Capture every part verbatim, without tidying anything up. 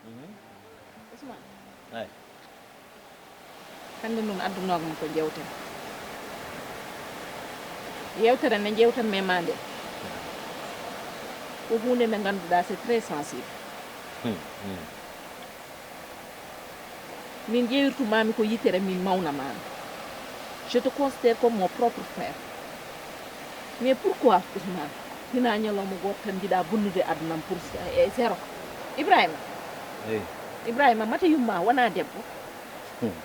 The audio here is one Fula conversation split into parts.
Mhm. Ousmane. Ay. Hannde noon addunooma ko jeewtere. Yeewtere nde njeewtanmi e maa nde, ko huunde nde ngannduɗaa, c'est très sensible. Hmm, hmm. Min ƴeewirtumaami ko yitere, min mawnamaami. Je te considère comme mon propre frère. Mais pourquoi, Ousmane, hinaa ñalawma gooto tan njiɗaa bonnude adunam pour e zéro? Ibrahima. Eyi. Ibrahima, mata yumma wonaa debbo. Hmm.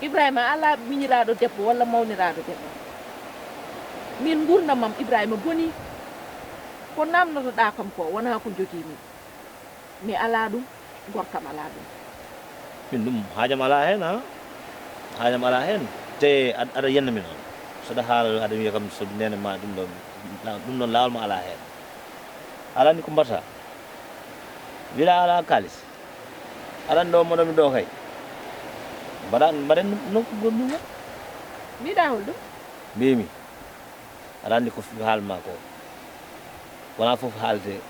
Ibrahima alaa miñiraaɗo debbo walla mawniraaɗo debbo. Min nguurndamam Ibrahima bonii. Ko naamnotoɗaa kam ko wonaa ko njogii-mi. Mi alaa ɗum, gorkam alaa ɗum. Min ɗum haajam alaa heen, a? Haajam alaa heen. Te aɗa, aɗa yenna min on. So ɗa haala aɗa wiya kam so nene ma ɗum ɗo, ɗum ɗon laawol ma alaa heen. Alaa ni ko mbaɗata. Mbiɗa alaa kaalis. Aɗa anndi ɗo moɗo mi ɗo kay. Mbaɗa, mbaɗen ɗum noon ko gonɗum o. Mbiɗa hol ɗum? Mbimi. Aɗa anndi ko fi-, haalma ko. Wonaa fof haalde.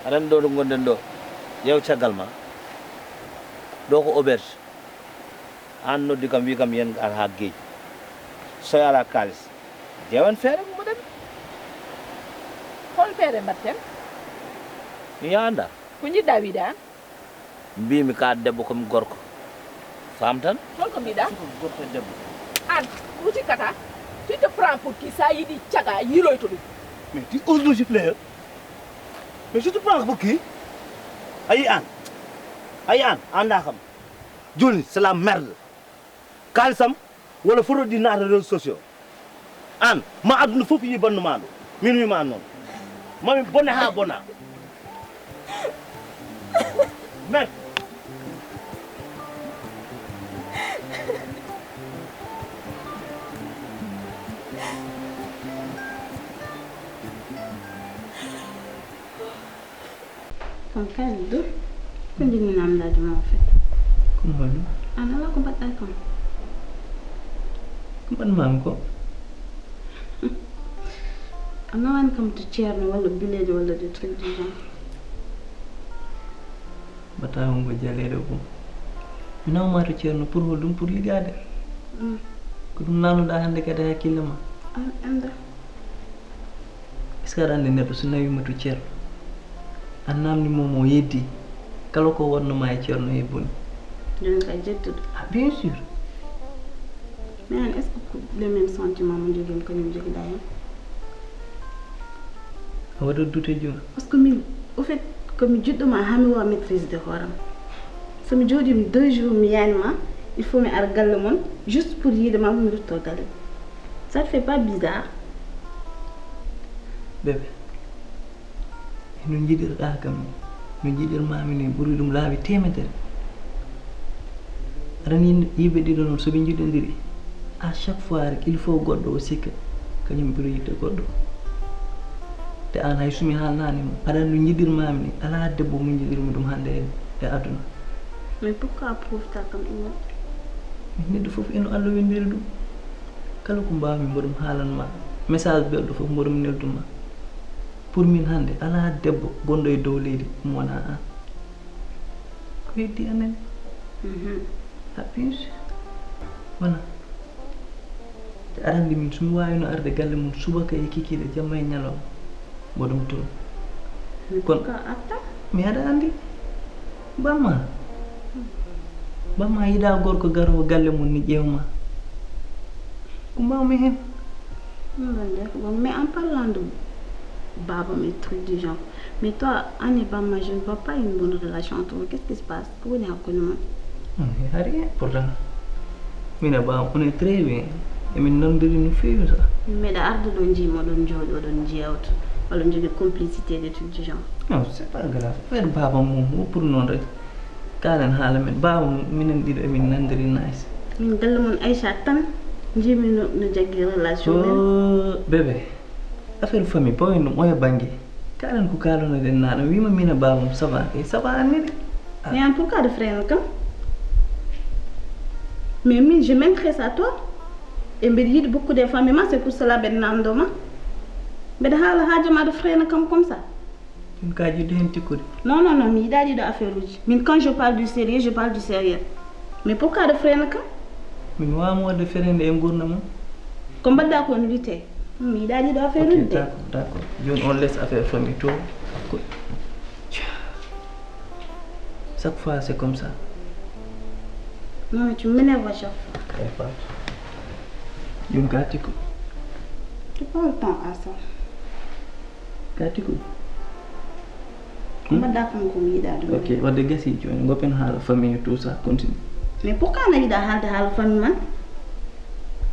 Aɗa anndi ɗo ɗo ngonɗen ɗo. Ƴeew caggal ma. Ɗo ko auberge. Aan noddi kam, wi kam yen ar haa geej. So alaa kaalis, ƴeewen feere ko mbaɗen. Hol feere mbaɗten? Mi anndaa. Ko njiɗɗaa wiide aan? Mbimi ka debbo, ko mi gorko. Faam tan? Hol ko mbiɗaa? Gorko e debbo. Aan, ko cikkata? Tu te prends pour qui? Sa yiɗi caga, yiiloyto ɗum. Mais tu oses me gifler, hein? Mais je te prends pour qui? Ayi aan. Ayi aan, anndaa kam. Jooni, c'est la merde. Kaalisam walla photo ɗi naata réseaux sociaux. Aan, ma aduna fof yi banndum ma ɗo. Min wima aan noon. Mami bone haa bona. Merde. Kon kay, Abdou, ko njiɗmi naamndaade ma, en fait? Ko mo holɗum? Aan alaa ko mbaɗɗaa kam? Ko mbaɗmaami ko? A nawaani kam to Ceerno walla bileejo walla des trucs du genre? Mbaɗtaa ko jaleeɗo ko. Mi nawma to Ceerno pour holɗum? Pour ligaade. Mm. Ko ɗum naamnoɗaa hannde kadi e hakkille ma? Aan anndaa. Est-ce que aɗa anndi neɗɗo so nawiima to Ceerno, a naamnii mo, mo yeddi, kala ko wonnoo ma e Ceerno hebbunii? Jooni kay jedduɗo. Ah, bien sûr. Mais aan, est-ce que ko les mêmes sentiments mo njogii mi, kañum njogiɗaa heen? A waɗat douter jooni. Parce que min, au fait, ko mi jiɗɗo ma haa mi waawa maîtriser hooram. So mi jooɗiima deux jours mi yiyaani ma, il faut mi ara galle mon juste pour yiide ma, mi rutto galle. Ça te fait pas bizarre? Bébé, no njiɗirɗaa kam ni, no njiɗirmaami ni, ɓuri ɗum laabi teemedere. Aɗa anndi yimɓe ɗiɗo noon, so ɓe njiɗondiri, à chaque fois rek, il faut goɗɗo o sikka kañum ɓuri yiɗde goɗɗo. Te aan, hay so mi haalnaani ma, aɗa anndi no njiɗirmaami ni, alaa debbo mo njiɗirmi ɗum hannde e e aduna. Mais pourquoi prouve ta kam imo? Neɗɗo fof eno Allah windiri ɗum. Kala ko mbawmi mboɗum haalan ma. Message belɗo fof mboɗum neldu ma. Pour min hannde alaa debbo gonɗo e dow leydi mo wonaa aan. Ko heddi amen? Mhm. Happiness? Wona. Te aɗa anndi min, so mi waawino arde galle mum subaka e kikiiɗe, jamma e ñalawma, mboɗo mi toon. Kono ka arta? Mi aɗa anndi. Bamma. Bamma yiɗa gorko garoowo galle mum ni ƴeewma. Ko mbawmi heen? Ɗum ɗon de ko bon. Mais en parlant de baba, mes trucs du genre, mais toi, Annie Bamma, je ne vois pas une bonne relation entre vous. Qu'est-ce qui se passe? Ko woni hakkunde mon? Non, il y a rien. Pourtant, min e baba, on est très bien. Emin nanndiri no feewi sax. Meɗa arda ɗo njii moɗon njooɗi oɗon njiyawta, walla njogii complicité des trucs du genre? Non, c'est pas grave. Affaire baba mum, o pour noon rek. Kaalen haala men. Baba mum, minen ɗiɗo emin nanndiri nice. Min galle mon Aïcha tan, njiimi no, no jaggi relation men. Oh, bébé. Affaire famille, pawen ɗum oya bannge. Kaalen ko kaalanoɗen naano, wiima min e baba mum, ça va kay, ça va anni de. Ah. Mais en tout cas, de frère kam. Mais min, je m'intéresse à toi. Et mbeɗa yiɗi beaucoup de famille ma, c'est pour cela mbeɗa namndo ma. Mbeɗa haala haajo ma de frère kam comme ça. Ɗum ka jiɗɗo heen tikkude. Non, non, non, mi yiɗaa ɗiɗo affaire uji. Min, quand je parle du sérieux, je parle du sérieux. Mais pourquoi de frère kam? Min waawamo waɗde ferende e nguurndam mum. Ko mbaɗɗa ko no lutte. Mi yiɗaa ɗiɗo affaire uji de. Ok, d'accord, d'accord. Jooni on laisse affaire famille to. Ko- Chaque fois, c'est comme ça. Non, mais tu m'énerves à chaque fois. Eh, Fatou. Jooni ka tikku. Tu prends le temps à ça. Ka tikku. Ko mbaɗɗa kam ko mi yiɗaa ɗum. Ok, wadde gasi jooni, ngoppen haala famille, tout ça, continue. Mais pourquoi na yiɗa haalde haala famille man?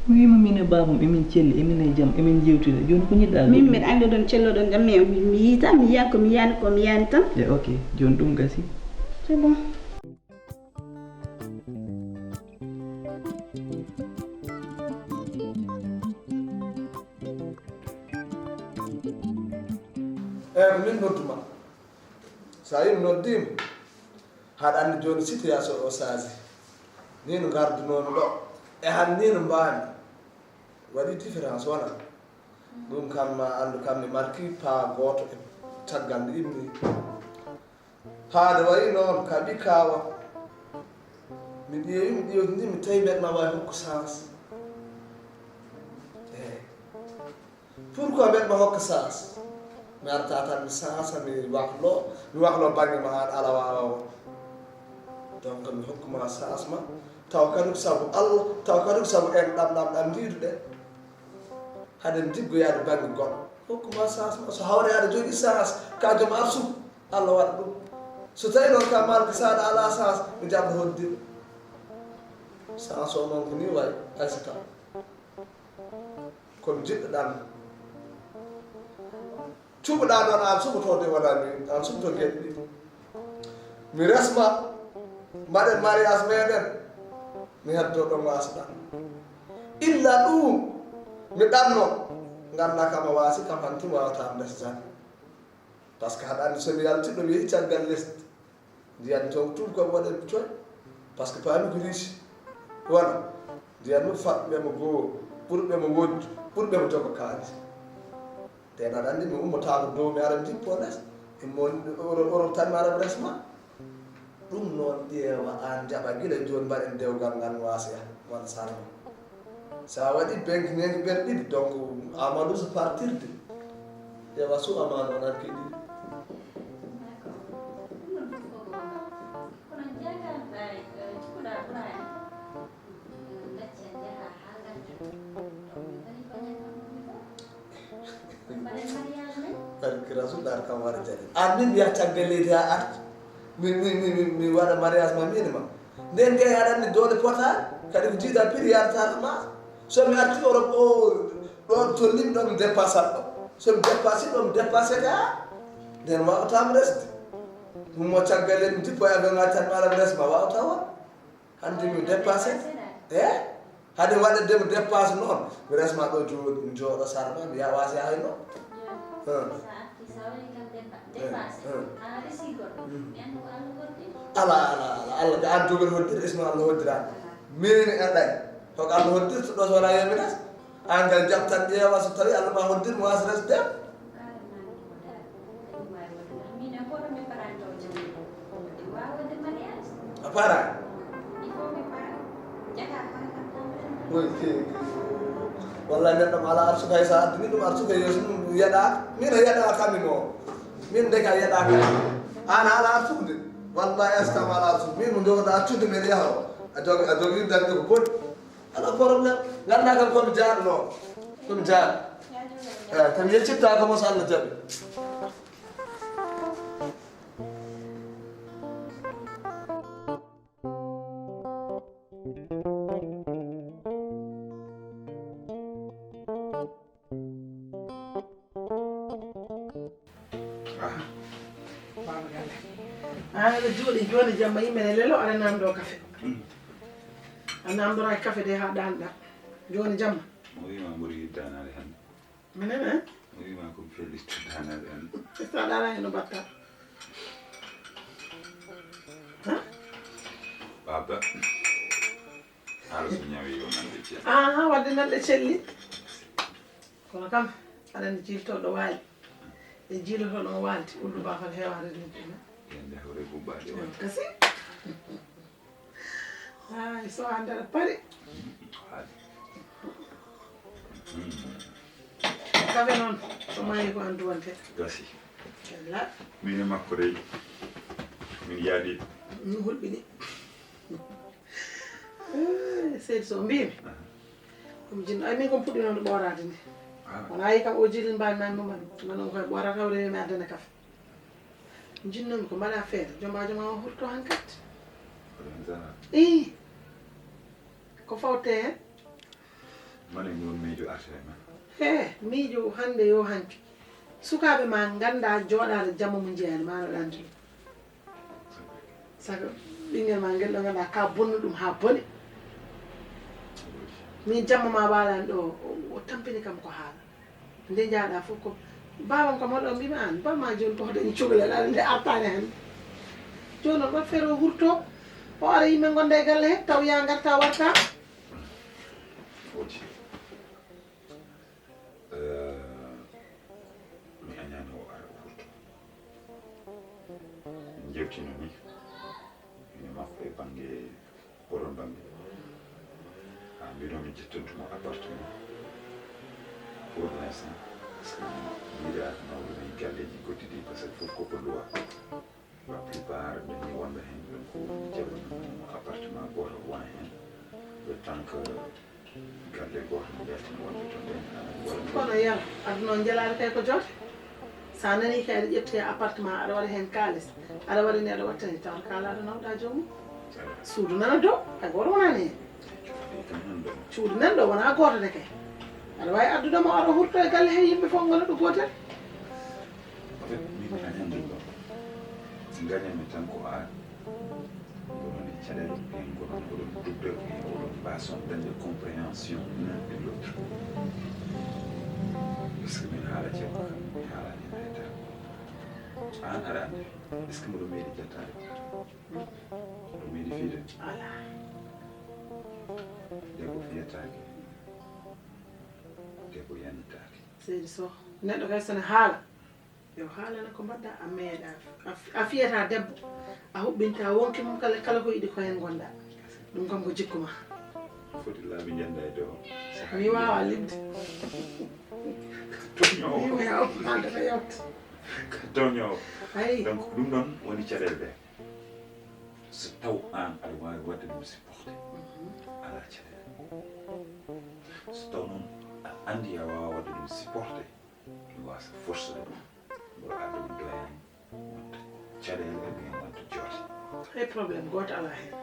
Mi wiima min e baba mum, emin celli, emin e jam, emin jewtida. Jooni ko njiɗɗa? Min mbeɗa anndi oɗon celli, oɗon jam, mais mi, mi yiita, mi yiyan ko mi yiyani, ko mi yiyani tan. E ok, jooni ɗum gasi. C'est bon. Eyi, ko min nodduma. So a yii mi noddiima, haɗa anndi jooni situation o saasi. Ni no ngardunoomi ɗo. E han ni no mbaami. Waɗi différence wona? Ɗum kam ma anndu kam mi marki pas gooto e caggal nde immi. Haade wayi noon ka ɓi kaawa. Mi ƴeewi, mi ƴeewtindi, mi tawi mbeɗa ma wawi hokku chance. Eyi. Pourquoi mbeɗa ma hokka chance? Mi arta tan mi sansa, mi wahlo, mi wahlo bannge ma an ala waawa o. Donc mi hokkuma chance ma, taw kadi ko sabu Allah, taw kadi ko sabu en ɗam, ɗam, ɗam ndiiduɗen. Haɗen jiggoyaade bannge goɗɗo. Hokkuma chance ma, so hawre aɗa jogii chance, ka joom arsugu, Allah waɗa ɗum. So tawi noon ka malki saɗa ala chance, mi jaɓa hoddirɗo. Chance o noon ko ni wayi, Aysata. Kono jiɗɗo ɗam. Cuɓoɗaa noon aan suɓotoo de wonaa miin, aan suɓotoo geɗe ɗiɗi. Mi resma, mbaɗen mariage meɗen, mi heddo ɗon waasa ɗam. Illa ɗum, mi ɗanno, nganndaa kam a waasi kam hanti waawataa mi resdaade. Parce que haɗa anndi so mi yalti ɗo mi yehi caggal lesdi. Ndiyan toon tuubakooɓe waɗa ɓe toon, parce que paami ko riisi. Wona, ndiyan ɗum faɗɓe mo goo, ɓurɓe mo wojju, ɓurɓe mo jogo kaalis. Nden aɗa anndi mi ummotaako dow mi ara mi jippo les. Immo Europe, Europe tan mi ara mi resma. Ɗum noon ƴeewa aan jaɓa gila jooni mbaɗen dewgal ngal waasa wona sarma. So a waɗi benki ñeeñi ɓer ɗiɗi, donc Amadou so partirde. Ƴeewa su Amadou o nan keɗi. D'accord. Ɗum ɗon fof ko goonga. Kono jeegal ɓay, eh, cikkuɗaa ɓuraani. Eh, gacce njaha haa ngacce. Donc, min kadi ko ñande ɗum fof. Mbaɗen mariage men. Barki Rasul, ɗaar kam wara jare. Aan min mbiya caggal leydi haa arti. Mi, mi, mi, mi, mi waɗa mariage ma, miin e ma. Nden nde aɗa anndi doole potaani, kadi ko jiida prix yarata ma. So mi arti Europe o, ɗo tolni mi ɗo mi dépassat ɗo. So mi dépassé ɗo mi dépassé ka. Nden wawata mi resde. Ɗum mo caggal en mi jippo e avion ngaaji tan mi ala mi resma wawata won. Hannde mi dépassé. Eh? Hade waɗa de mi dépassé noon. Mi resma ɗo jooni mi jooɗo sarma mi yawa si hay noon. Jooni, sa arti sa waɗi kam dépa-, dépassé. A ari Ala, ala, ala, Allah, ko an jogoɗo hoddirde, isno Allah hoddira. Min e ɗay. Ko Allah hoddirta ɗo so wala yaminas. An kay jabtan ƴeewa so tawi Allah ma hoddir mo wasa resde. A para. Wallahi neɗɗo mo ala arsuka hay sa addini ɗum arsuka yeeso mum yeɗa. Min a yeɗa kamin o. Min de ka yeɗa ka. An ala arsude. Wallahi est-ce que mo ala arsude. Min mo jogoɗa accude men yaha o. A jogi a jogi dañde ko boni. Ala problème. Ganda kam komi jaaɗo no. Komi jaaɗo. Eh, kam yeccitta kam o so Allah jaɓi. An aɗa jooɗi jooni jamma yimɓe ne lelo aɗa namdo kafe. A namdoraaki kafe de haa ɗaanɗa. Jooni jamma. Mo wiima mboɗo yittaanaade hannde. Minen en? O wiima ko fellitta daanaade en. Ista ɗaana heno batta. Baba. Haala so ñawi yo nande ceeɗa. Aha, wadde nanɗe celli. Kono kam aɗa andi jiilotooɗo waali e jiilotooɗo o waaldi ɓulɗo baafal heewaade ɗum ɗum. Yande hore gubbaade on. Kasi. Ay so a ndara pari. Kafe noon so maayi ko an duwante. Gasi. Kella. Min e makko dey min yaadi. Mi hulɓini. Seydi so mbimi. Komi jinno ay min kon puɗɗi noon ɓooraade ni. Wona yi kam o jilin mbawi mami mumani. Mano koye ɓoorata o rewi mi addana kafe. Jinnomi ko mbaɗa feere jombajo ma o hurto hankat. Ii. Ko fawte hen? Mane mi won miijo arte e men. He miijo hande yo hanki. Sukaɓe ma ganda joɗade jamma mo jeyani ma no ɗanti ɗum. Saga ɓinguel ma ngel ɗo ganda ka bonnu ɗum ha boni. Min jamma ma walani ɗo o tampini kam ko haala. Nde jaaɗa fof ko babam kam oɗo mbima an bamma joni ko dañi cukalel aɗa nde artani hande. Joni oɗo feere o hurto o ara yimɓe gonda e galle he taw ya garta warta. Foti. Mi añani o ara o hurto. Min jewtino ni min e makko e bangge oɗon bangge. Ha mbinomi ƴettantu mo appartement pour l'instant parce que mi yiɗa nawde mi galleji goɗɗi ɗi parce que fof koko loi. La plupart dañi wonɓe hen donc jaɓanimo appartement goto wona hen le temps que galle goto no yaltini wonɓe toon ɓen. Kono yala aduna o jalaade kay ko joote. Sa nani kay aɗa ƴetti appartement aɗa waɗa hen kalis aɗa waɗa ni aɗa wattani tawa kalaɗo nawɗa joomum. Suudu nana dow hay goto wonani hen. Cuuɗi nan ɗo wona goto de kay. Aɗa wawi addude mo aɗa hurto e galle he yimɓe fof gona ɗo gotel. En fait min mi añan ɗum ɗo gañanmi tan ko an. Gonon e caɗele ɓen gonon oɗon dubbe ɓen oɗon mbason dañde compréhension l'un et l'autre. Parce que min haala ceerno kam mi haalani hen haydara. An aɗa andi est ce que mboɗo meeɗi jettaade? Mboɗo meeɗi fiide. Ala. Debbo fiyataake. Debbo yanitaake. Seydi Soh neɗɗo kay sone haala. Yo haalana ko mbaɗɗa a meeɗa a fiyata debbo a huɓɓinta wonki mum kala kala ko yiɗi ko hen gonɗa. Ɗum kam ko jikku ma. Foti laabi njannda e dow. Mi wawa libde. Toñoowo. Mimo yawtata yawta. Toñoowo. Ayi. Donc ɗum ɗon woni caɗeele ɗe. So taw an aɗa waawi waɗde ɗum supporté alaa caɗeele. So taw noon a anndi a waawa waɗde ɗum supporté mi wasa forsude ɗum mboɗo adda ɗum doyen wonta caɗeele e ɓiyen wonta joote. Hay problème gooto alaa heen.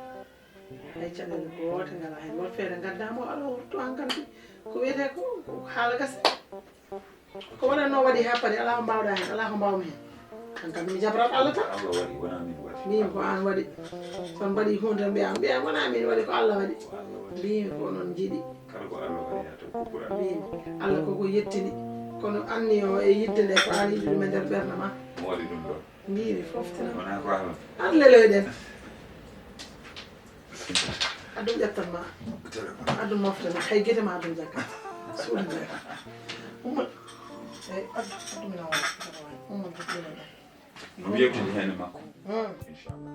Hay caɗeele goote ngalaa heen won feere ngaddaa mo aɗa wurto hankadi ko wiyetee ko haala gasa. Ko waɗatnoo waɗi haa paari alaa ko mbaawɗaa heen alaa ko mbaawmi heen. Hankadi mi jaɓrat Allah tan. Allah waɗi wonaa min waɗi. Mbiymi ko aan waɗi. So on mbaɗii huunde tan mbiyaa mbiyaa wonaa min waɗi ko Allah waɗi. Mbiymi ko onon njiɗi. Kala ko Allah waɗi yaa taw ko pour Allah. Mbiymi Allah koko yettini. Kono anni o e yiɗde nde ko aan yiɗi ɗum e nder ɓernde ma. Mo waɗi ɗum ɗon. Ndiiri fof tena. Wona ko haala. An leloyɗen. Adun ƴettan ma. Adun mofte ma. Hay gite ma adun jaggat. Suudu jaggat. Umma. Ey, addu, addu mi nawa. Umma, addu mi nawa. Mo yewtidi heen e makko. Hmm. Inchallah.